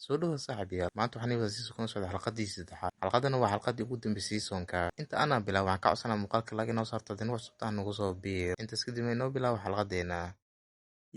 Soo dhawaad saaxiibayaal, maanta waxaan iibaa season socda xalqadii saddexaad. Xalqadana waa xalqadii ugu dambeysay seasonka. Inta aanan bilaabin, waxaan ka codsanaa muuqaalka like inoo saarto, hadii wax cusub nagu soo biir. Intaas kadib inoo bilaabo xalqadeena.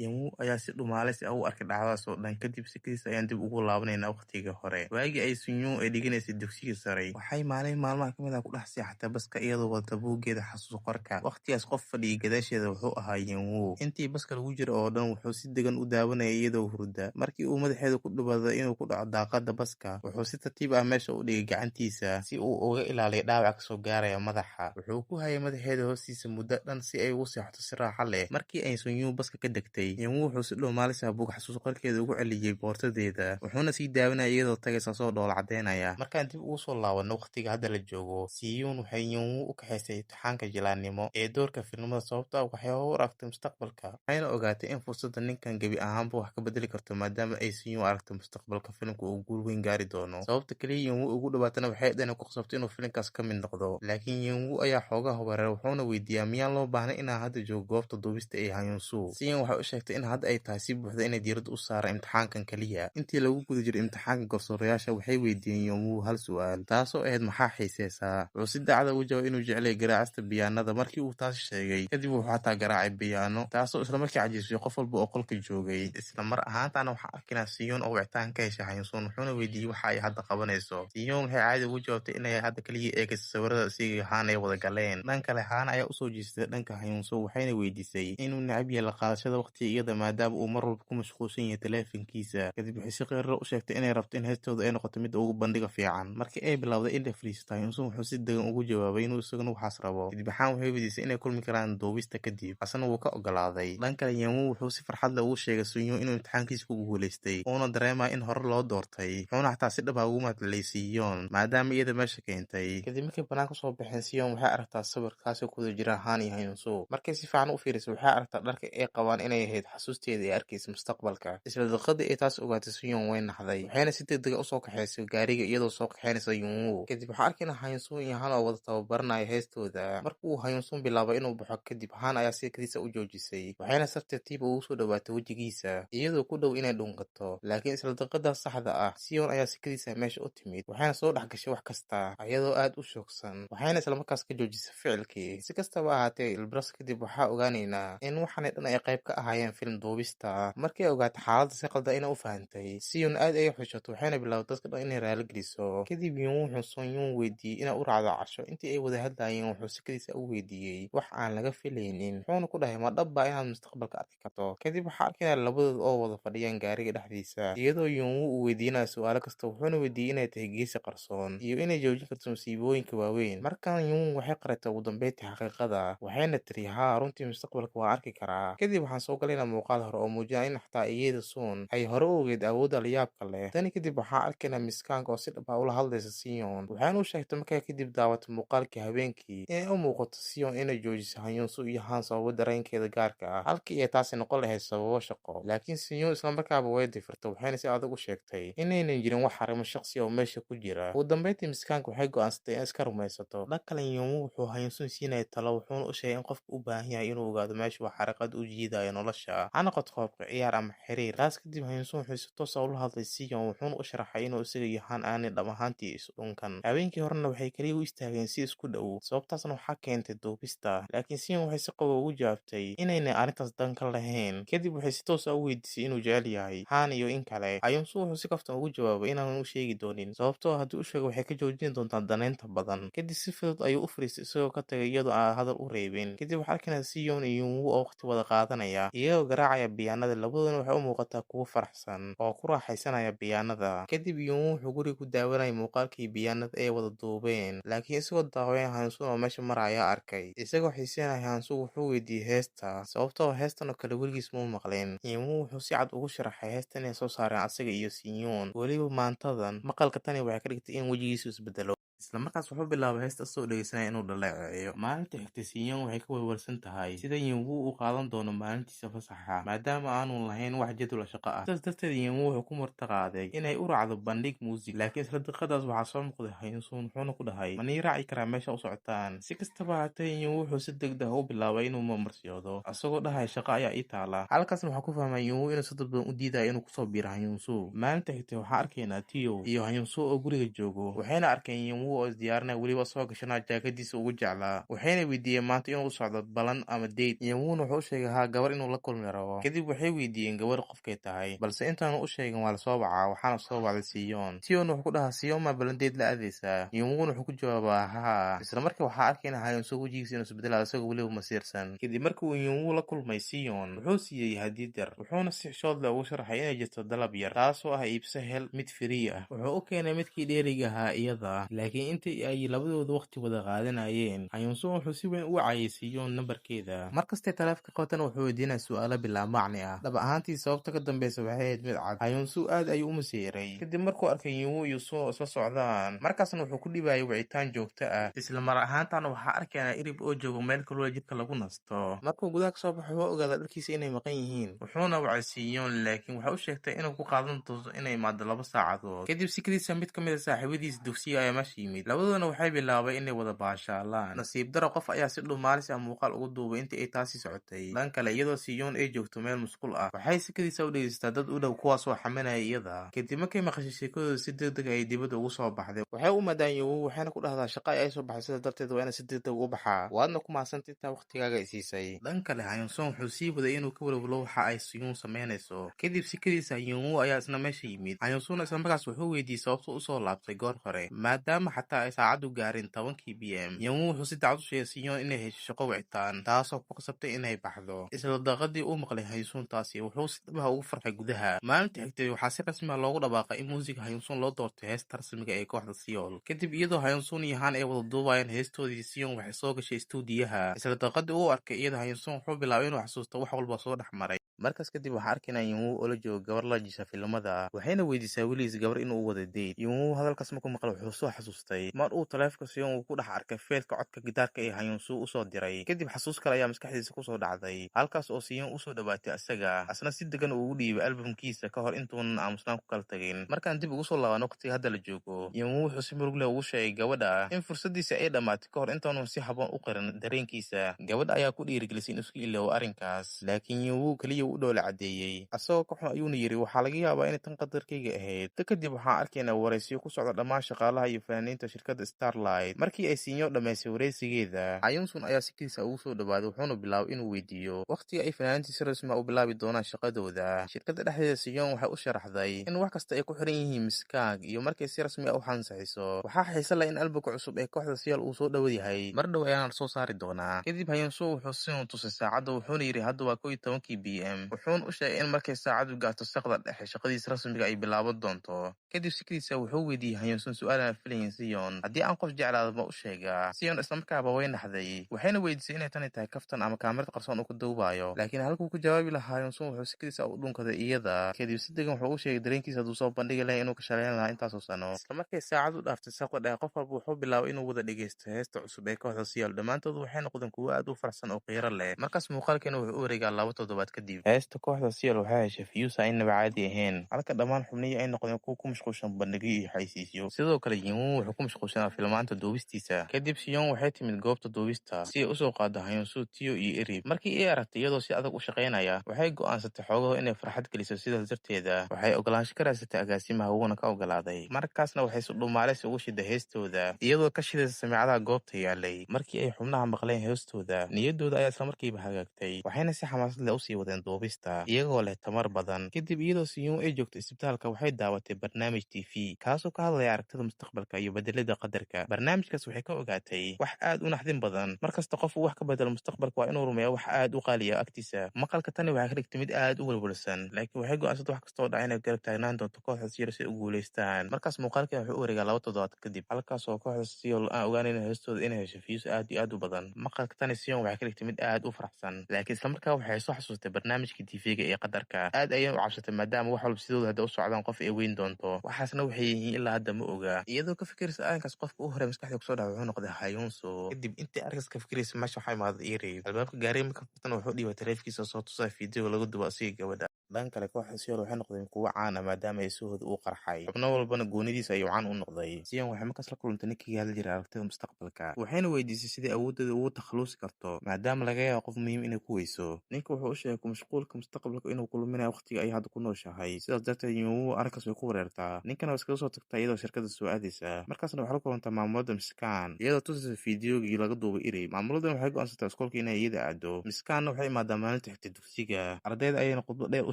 Yamuu ayaa si dhumaaleysi ah u arkay dhacdadaas oo dhan. Kadib sikadiisa ayaan dib ugu laabanaynaa waqtigii hore. Waagii ay Sunyun ay dhiganaysay dugsiga sare, waxay maalin maalmaha ka mid ah ku dhex seexatay baska iyadoo wadata buuggeeda xasuus qorka. Waqtigaas qof fadhiyay gadaasheeda wuxuu ahaa Yamuu. Intii baska lagu jiro oo dhan wuxuu si degan u daawanayay iyadoo hurda. Markii uu madaxeeda ku dhawaaday inuu ku dhaco daaqadda baska, wuxuu si tartiib ah meesha u dhigay gacantiisa si uu uga ilaaliyo dhaawac kasoo gaaraya madaxa. Wuxuu ku hayay madaxeeda hoostiisa muddo dhan si ay ugu seexato si raaxo leh. Markii ay Sunyun baska ka degtay, Yamuu wuxuu si dhumaalis ah buug xasuus qorkeeda ugu celiyay boortadeeda, wuxuuna sii daawanayay iyadoo tagaysa soo dhoola cadeynaya. Markaan dib ugu soo laabanno waqtiga hadda la joogo, Siyuun waxay Yamuu u kaxaysay imtixaanka jilaannimo ee doorka filimada, sababtoo ah waxay hore u aragtay mustaqbalka, waxayna ogaatay in fursadda ninkan gebi ahaanba wax ka bedeli karto, maadaama ay Siyuun aragtay mustaqbalka filimka uu guul weyn gaari doono. Sababta kaliya Yamuu ugu dhawaatana waxay ahayd inay ku qasabto inuu filimkaas ka mid noqdo. Laakiin Yamuu ayaa xoogaa weeraray, wuxuuna weydiiyay miyaan loo baahnayn inaan hadda joogo goobta duubista ee Hyunsu. Siyuun waxay u sheegtay in hadda ay tahay si buuxda inay diiradda u saaraan imtixaankan kaliya. Intii lagu guda jiray imtixaanka, garsoorayaasha waxay weydiiyeen Yamuu hal su'aal, taasoo ahayd maxaa xiiseysaa? Wuxuu si daacad ah ugu jawaabay inuu jecel yahay garaacista biyaanada. Markii uu taas sheegay kadib, wuxuu xataa garaacay biyaano, taasoo isla markii cajisay qof walba oo qolka joogay. Isla mar ahaantaana waxaa arkaynaa Siyuun oo wicitaan ka heshay Hyunsun, wuxuuna weydiiyey waxa ay hadda qabanayso. Siyuun waxay caadi ugu jawaabtay inay hadda kaliya eegayso sawirada isaga iyo Haan ay wada galeen. Dhan kale, Haan ayaa usoo jeestay dhanka Hyunsun, waxayna weydiisay inuu neceb yahay la qaadashada waqtiga iyada, maadaama uu mar walba ku mashquulsan yahay taleefankiisa. Kadib waxay si qeerar u sheegtay inay rabto in heestooda ay noqoto mid ugu bandhiga fiican. Markii ay bilowday inay fadhiisato, Hyunsun wuxuu si degan ugu jawaabay inuu isaguna waxaas rabo. Kadib Haan waxay weydiisay inay kulmi karaan duubista kadib, asna wuu ka ogolaaday. Dhan kale, Yamuu wuxuu si farxad leh ugu sheegay Sunyun inuu imtixaankiisa ku guuleystay, uuna dareemayo in hore loo doortay, wuxuuna xataa si dhab ah ugu mahadceliyay Siyuun maadaama iyada meesha keentay. Kadib markay banaanka soo baxeen, Siyuun waxay aragtaa sawir kaasoo ku wada jira Haan iyo Hyunsu. Markay si fiican u fiirisay, waxay aragtaa dharka ay qabaan inay ahayd xasuusteeda ay arkaysa mustaqbalka. Isla daqiiqadii ay taas ogaatay, Siyuun way naxday, waxayna si degdeg ah usoo kaxaysay gaariga iyadoo soo kaxaynaysa Yunwoo. Kadib waxaa arkaynaa Hyunsu iyo Han oo wada tababaranaya heestooda. Markii uu Hyunsu bilaabay inuu baxo kadib, Han ayaa si kadiisa u joojisay, waxayna si tartiib ugu soo dhawaatay wejigiisa iyadoo ku dhow inay dhunkato. Laakiin isla daqiiqadaas saxda ah, Siyuun ayaa si kadiisa meesha u timid, waxayna soo dhex gashay wax kasta iyadoo aad u shoogsan, waxayna isla markaas ka joojisay ficilkii. Si kastaba ahaatee, ilbiriqsi kadib waxaa ogaanaynaa in waxaanay dhan ay qayb ka ahaayeen film duubista. Markii ay ogaatay xaaladda si qaldan inay u fahantay, Siyuun aad ay u xishootay, waxayna bilowday dadka dhan inay raali geliso. Kadib Yunwoo wuxuu Sonyun weydiiyey inay u raacdo casho. Intii ay wada hadlayeen, wuxuu si kadiisa u weydiiyey wax aan laga filaynin, wuxuuna ku dhahay ma dhab baa inaad mustaqbalka arki karto? Kadib waxaa arkaynaa labadooda oo wada fadhiyaan gaariga dhexdiisa, iyadoo Yunwoo uu weydiinayo su'aalo kasta. Wuxuuna weydiiyey inay tahay geesi qarsoon iyo inay joojin karto masiibooyinka waaweyn. Markan Yunwoo waxay qaratay ugu dambeyntii xaqiiqada, waxayna tiri haa, runtii mustaqbalka waan arki karaa. Kadib waxaan soo galaynaa muuqaal hore oo muujinaya in xataa iyada Suun ay hore u ogeyd awoodda layaabka leh. Tani kadib waxaa arkaynaa Miss Kang oo si dhab ah ula hadlaysa Siyuun, waxayna u sheegtay markaa kadib daawatay muuqaalkii habeenkii inay u muuqato Siyuun inay joojiso Hyunsu iyo Han sababo dareenkeeda gaarka ah, halkii ay taasi noqon lahayd sababo shaqo. Laakiin Siyuun isla markaaba way difirtay, waxayna si adag u sheegtay inaynan jirin wax arrimo shaqsi oo meesha ku jira. Ugu dambeyntii, Miss Kang waxay go'aansatay in iska rumaysato. Dhan kale, Yunwoo wuxuu Hyunsun siinayay talo, wuxuuna u sheegay in qofku u baahan yahay inuu ogaado meesha uu xariiqad u jiidayo nolosha, ha noqoto qoobka ciyaar ama xiriir. Taas kadib Hyunsun wuxuu si toos ah ula hadlay Siyuun, wuxuuna u sharaxay inuu isaga iyo Han aanay dhab ahaantii is dhunkan. Habeenkii horena waxay kaliya u istaageen si isku dhow, sababtaasna waxaa keentay duubista. Laakiin Siyuun waxay si qabow ugu jawaabtay inaynay arrintaas dan ka lahayn. Kadib waxay si toos ah u weydiisay inuu jecel yahay Han iyo in kale. Hyunsun wuxuu si kaftan ugu jawaabay inaanu u sheegi doonin, sababtoo ah haddii u sheego waxay ka joojin doontaa daneynta badan. Kadib si fudud ayuu u fariistay isagoo ka tagay iyadoo aan hadal u reebin. Kadib waxaa arkaynaa Siyuun iyo Yunwoo oo waqti wada qaadanaya, iyagoo garaacaya biyaanada. Labadoodana waxay u muuqataa kuwo faraxsan oo ku raaxaysanaya biyaanada. Kadib Yunwoo wuxuu guriga ku daawanayay muuqaalkii biyaanada ay wada duubeen, laakiin isagoo daawanaya Hyunsun oo meesha maraya arkay. Isagoo xiiseynaya Hyunsun wuxuu weydiiyey heesta, sababtoo ah heestan oo kale weligiis ma maqlin. Yunwoo wuxuu si cad ugu sharaxay heestan inay soo saareen asaga iyo Siyuun. Weliba maantadan maqalka tani waxay ka dhigtay in wejigiisu isbedelo. Isla markaas wuxuu bilaabay heesta asagoo dhegeysanaya inuu dhaleeceeyo. Maalinta xigtay Siyoon waxay ka walwalsan tahay sida Yinwu u qaadan doono maalintiisa fasaxa, maadaama aanu lahayn wax jadwal shaqo ah. Sidaas darteed Yinwu wuxuu ku martiqaaday inay u raacdo bandhig muusig, laakiin isla daqiiqadaas waxaa soo muuqday Hayunsun, wuxuuna ku dhahay, ma nii raaci karaa meesha u socotaan? Si kastaba haatee Yinwu wuxuu si degdeg ah u bilaabay inuu marmarsiyoodo, asagoo dhahay shaqo ayaa ii taala. Halkaasna waxaa ku fahmay Yinwu inuu si dad badan u diidayo inuu kusoo biiro Hayunsu. Maalinta xigtay waxaa arkaynaa Tio iyo Hayunsu oo guriga joogo, waxayna arkeen Yinwu oo isdiyaarinaya, weliba soo gashanaa jaakadiisa ugu jeclaa. Waxayna weydiiyeen maanta inuu u socdo balan ama date. Yinwuna wuxuu u sheegay haa, gabar inuu la kulmi rabo. Kadib waxay weydiiyeen gabar qofkay tahay, balse intaanu u sheegin waa lasoo wacaa, waxaana soo wacday Siyoon. Tion wuxuu ku dhahaa, Siyoon maa balan date la aadaysaa? Yinwuna wuxuu ku jawaabaa haa. Isla markii waxaa arkayna Hayunsu wejigiisa inuu isbedelaa, isagoo weliba masiirsan. Kadib markii uu Yinwu la kulmay Siyoon, wuxuu siiyey hadiyad yar, wuxuuna si xishood leh ugu sharaxay inay jirto dalab yar, taasoo ah iibso hel mid free ah. Wuxuu u keenay midkii dheeriga ahaa iyada, laakiin intii ay labadooda waqti wada qaadanayeen, Hayunsu wuxuu si weyn u wacayay Siyoon nambarkeeda. Markastay taleefanka qabtana wuxuu weydiinaya su'aalo bilaa macni ah. Dhab ahaantii sababta ka dambeysa waxay ahayd mid cad. Hayunsu aad ayuu u masiiray kadib markuu arkay Yinwu iyo Suun oo isla socdaan, markaasna wuxuu ku dhibayay wicitaan joogto ah. Isla mar ahaantaana waxaa arkaynaa Irib oo joogo meel kaloo jidka lagu nasto. Markuu gudaha kasoo baxo wuxuu ogaadaa dharkiisa inay maqan yihiin, wuxuuna wacay Siyoon, laakiin waxa u sheegtay inuu ku qaadan doonto inay imaado 2 saacadood. Kadib sikadiisa mid ka mid ah saaxiibadiisa dugsiga ayaa meesha yimid, labadoodana waxay bilaabay inay wada baashaalaan. Nasiib daro qof ayaa si dhumaalis ah muuqaal ugu duubay intii ay taasi socotay. Dhan kale, iyadoo Siyoon ay joogto meel musqul ah, waxay sikadiisa u dhegeysataa dad u dhow kuwaasoo xaminaya iyada. Kadib markay maqashay sheekadooda, si degdeg ah ay dibadda ugu soo baxday. Waxay u madaan Yinwu, waxayna ku dhahdaa shaqo ay soo baxday, sidaa darteed waa inay si degdeg ugu baxaa. Waadna ku mahadsantahay intaa waqtigaaga i siisay. Dhan kale, Hayunsun wuxuu sii waday inuu ka walwalo waxa ay Siyoon sameynayso. Kadib sikadiisa Yinwu ayaa isna meesha yimid. Hayunsun isla markaas wuxuu weydiiyey sababta u soo laabtay goor hore, maadaama xataa ay saacadu gaarin 10 PM. Yinwu wuxuu si dacad u sheegay Siyoon inay hesho shaqo wicitaan, taasoo ku qasabtay inay baxdo. Isla daqiiqadii uu maqlay Hayunsun taasi, wuxuu si dhab ah ugu farxay gudaha. Maalinta xigtay waxaa si rasmi ah loogu dhawaaqay in muusiga Hayunsun loo doortay heesta rasmiga ee kooxda Seoul. Kadib iyadoo Hayunsun iyo Han ay wada duubayeen heestoodii, Siyoon waxay soo gashay istuudiyaha. Isla daqiiqadii uu arkay iyada, Hayunsun wuxuu bilaabay inuu xasuusto wax walba soo dhex maray. Markaas kadib waxaa arkaynaa Yinwu oo la joogo gabar la jisha filimada, waxayna weydiisaa weligiis gabar inuu u wada date. Yinwu hadalkaas markuu maqlay wuxuu soo xasuustay mar uu taleefanka Siyoon uu ku dhex arkay feelka codka gitaarka ee Hayunsu usoo diray. Kadib xasuus kale ayaa maskaxdiisa kusoo dhacday, halkaas oo Siyoon usoo dhawaatay asaga, asna si degan uu ugu dhiibay albumkiisa ka hor intuunan aamusnaan ku kala tagin. Markaan dib ugu soo laaban waqtiga hadda la joogo, Yinwu wuxuu si murug leh ugu sheegay gabadha in fursadiisa ay dhammaatay ka hor intaanu si habboon u qirin dareenkiisa. Gabadha ayaa ku dhiirigelisay inuu iska iloobo arrinkaas, laakiin Yinwu kaliya u dhoola cadeeyey. Asagoo ka xun ayuuna yiri, waxaa laga yaabaa inay tan qadarkayga ahayd. Ta kadib waxaan arkaynaa wareysiyo ku socda dhammaan shaqaalaha iyo fanaaniinta shirkadda Starlight. Markii ay Siyoon dhammaysay wareysigeeda, Hayunsun ayaa si kiisa ugu soo dhawaaday, wuxuuna bilaabay inuu weydiiyo waqtiga ay fanaaniinta si rasmi ah u bilaabi doonaan shaqadooda. Shirkadda dhexdeeda Siyoon waxay u sharaxday in wax kasta ay ku xiran yihiin Miss Kang iyo markay si rasmi ah u xansaxiso. Waxaa xiise leh in albumka cusub ee kooxda Seoul uu soo dhow yahay, mar dhow ayaana soo saari doonaa. Kadib Hayunsun wuxuu Siyoon tusay saacadda, wuxuuna yiri hadda waa 11 PM. Wuxuuna u sheegay in markay saacadu gaarto saqda dhexe shaqadiisa rasmiga ay bilaaban doonto. Kadib sikadiisa wuxuu weydiiyey Hayunsun su'aal aan filayn Siyoon, haddii aan qof jeclaado ma u sheegaa? Siyoon isla markaaba way naxday, waxayna weydiisay inay tani tahay kaftan ama kaamirad qarsoon uu ku duubayo. Laakiin halkuu ku jawaabi lahaa, Hayunsun wuxuu sikadiisa u dhunkaday iyada. Kadib si degan wuxuu u sheegay dareenkiisa hadduu soo bandhigi lahaa inuu ka shaleyn lahaa intaasoo sano. Isla markay saacadu dhaaftay saqda dhexe, qof walba wuxuu bilaabay inuu wada dhegeysto heesta cusub ee kooxda Seoul. Dhammaantood waxay noqdeen kuwo aad u faraxsan oo qiiro leh. Markaas muuqaalkeena wuxuu u wareegaa 2 toddobaad kadib. Heesta kooxda Seoul waxay heshay views aan inaba caadi ahayn, halka dhammaan xubnihii ay noqdeen kuwo ku mashquulsan bandhigyo iyo xayeysiisyo. Sidoo kale Yinwu wuxuu ku mashquulsanaa filmaanta duubistiisa. Kadib Siyoon waxay timid goobta duubista si ay usoo qaado Hayunsu, Tio iyo Erib. Markii ay aragtay iyadoo si adag u shaqaynaya, waxay go'aansatay xoogaha inay farxad geliso, sidaas darteeda waxay ogolaansho ka raadsatay agaasimaha, wuuna ka ogolaaday. Markaasna waxay si dhumaalaysi ugu shiday heestooda, iyadoo ka shidaysa samiicadaha goobta yaalay. Markii ay xubnaha maqleen heestooda, niyaddooda ayaa isla markiiba hagaagtay, waxayna si xamaasad leh usii wadeen duubista iyagoo leh tamar badan. Kadib iyadoo Siyoon ay joogto isbitaalka, waxay daawatay barnaamij TV kaasoo ka hadlaya aragtida mustaqbalka iyo bedelida qadarka. Barnaamijkaas waxay ka ogaatay wax aad u naxdin badan. Markasta qof uu wax ka bedelo mustaqbalka waa inuu rumeeyo wax aad u qaaliya agtiisa. Maqalka tani waxay ka dhigtay mid aad u walwalsan, laakiin waxay go'aansatay wax kasta oo dhacay inay garab taagnaan doonto kooxda Seoul si ay u guuleystaan. Markaas muuqaalkan wuxuu u wareegaa 2 toddobaad kadib, halkaas oo kooxda Seoul aan ogaanayn heestooda inay hesho views aad iyo aad u badan. Maqalka tani Siyoon waxay ka dhigtay mid aad u faraxsan, laakiin isla markaa waxay soo xasuustay barnaamij Barnaamijka TV-ga ee qatarka. Aad ayay u cabsatay maadaama wax walba sidooda hadda u socdaan qof ay weyn doonto. Waxaasna waxay yihiin ilaa hadda ma oga. Iyadoo ka fikiraysa arrinkaas, qofka u horey maskaxda kusoo dhaca wuxuu noqday Hayunso. Kadib intii arrinkaas ka fikiraysa, meesha waxaa imaaday Irib. Albaabka gaariga marka furtana wuxuu dhiibay taleefankiisa soo tusaya fiidiyowga lagu dubo asiga gabadha. Dhan kale, kooxda Seoul waxay noqdeen kuwo caan ah maadaama heesahooda uu qarxay. Xubno walbana goonidiisa ayuu caan u noqday. Sion waxay markaas la kulantay ninkii hadli jiray aragtida mustaqbalka, waxayna weydiisay sidai awooddeeda ugu takhalusi karto maadaama laga yaabo qof muhiim inay ku weyso. Ninka wuxuu u sheegay ku mashquulka mustaqbalka inuu kulminayo waqtiga ay hadda ku nooshahay. Sidaas darteed Yunwoo arrinkaas way ku wareertaa. Ninkana waa iskaga soo tagtaa iyadoo shirkadda soo aadaysa. Markaasna waxay la kulantaa maamulada Miskaan iyadoo tusaysa fiidiyowgii laga duubay Irib. Maamuladan waxay go'aansatay iskoolka inay iyada aado. Miskaanna waxay imaadaa maalinta xigta dugsiga. Ardayda ayayna khudbad dheer u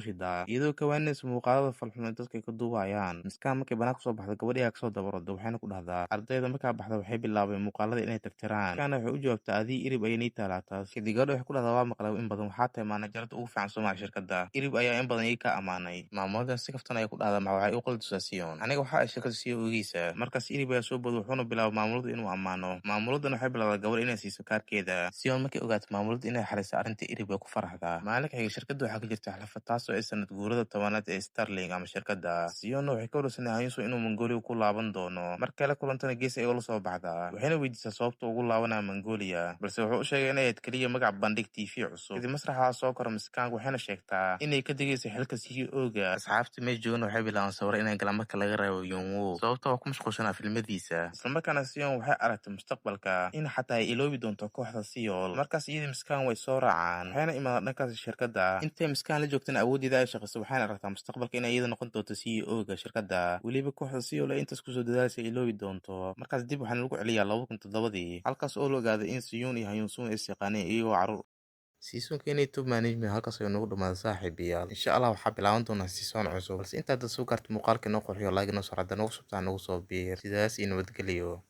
shidaa iyadoo kawaanaysa muuqaalada falxun ee dadka ay ka duubayaan. Miskaan markay banaanka kusoo baxdo, gabadhi ayaa kasoo dabarooda, waxayna ku dhahdaa ardayda markaa baxda waxay bilaabeen muuqaalada inay tirtiraan. Miskaanna waxay u jawaabtaa adii Irib ayay nii taalaa taas. Kadib gabadha waxay ku dhahdaa waa maqlay in badan, waxaa tahay maanajarada ugu fiican Soomaaliya shirkadda. Irib ayaa in badan ii ka amaanay. Maamuladan si kaftan ayay ku dhahdaa ma waxay u qaldusaa Sion. Aniga waxa ay shirkadda sii oogeysa. Markaas Irib ayaa soo booday, wuxuuna bilaabay maamulada inuu ammaano. Maamuladan waxay bilowday gabadh inay siiso kaarkeeda. Sion markay ogaato maamulada inay xalisay arrinta Irib way ku faraxdaa. Maalinka xiga shirkadda waxaa ka jirta xaflad taasoo ay sanad guurada 10aad ee Starling ama shirkadda. Sionna waxay ka warsanay Hayunso inuu Mongolia ku laaban doono. Markay la kulantana gees ayay ula soo baxdaa, waxayna weydiisaa sababta ugu laabanaya Mongolia, balse wuxuu u sheegay inay ahayd keliya magac bandhig TV cusub. Kadib masraxa soo kora Miskaank, waxayna sheegtaa inay ka digayso xilka CEO-ga. Asxaabta meesha joogana waxay bilaabaan sawir inay galaan marka laga reebo Yunwoo, sababta waa ku mashquulsanaa filmadiisa. Islamarkaana Sion waxay aragtay mustaqbalka in xataa ay iloobi doonto kooxda Seoul. Markaas iyadii Miskaan way soo raacaan, waxayna imaadaan dhankaas shirkadda. Intay Miskaan la joogtana awooddeeda ay shaqayso, waxayna aragtaa mustaqbalka inay iyada noqon doonto CEO-ga shirkadda. Weliba kooxda Seoul ay intaas kusoo dadaalaysa iloobi doonto. Markaas dib waxaana lagu celiyaa 2007dii, halkaas oo la ogaaday in Siyun iyo Hayunsun ay is yaqaaneen iyagoo carruur. Seasonkeeni Top Management halkaas ayuu nagu dhamaaday, saaxiibayaal. Insha Allah waxaa bilaaban doonaa season cusub. Balse intaad soo gaarto muuqaalka inoo qurxiyo, like inoo soo rada, nagu subtaa, nagu soo biir. Sidaas iyo nabadgelyo.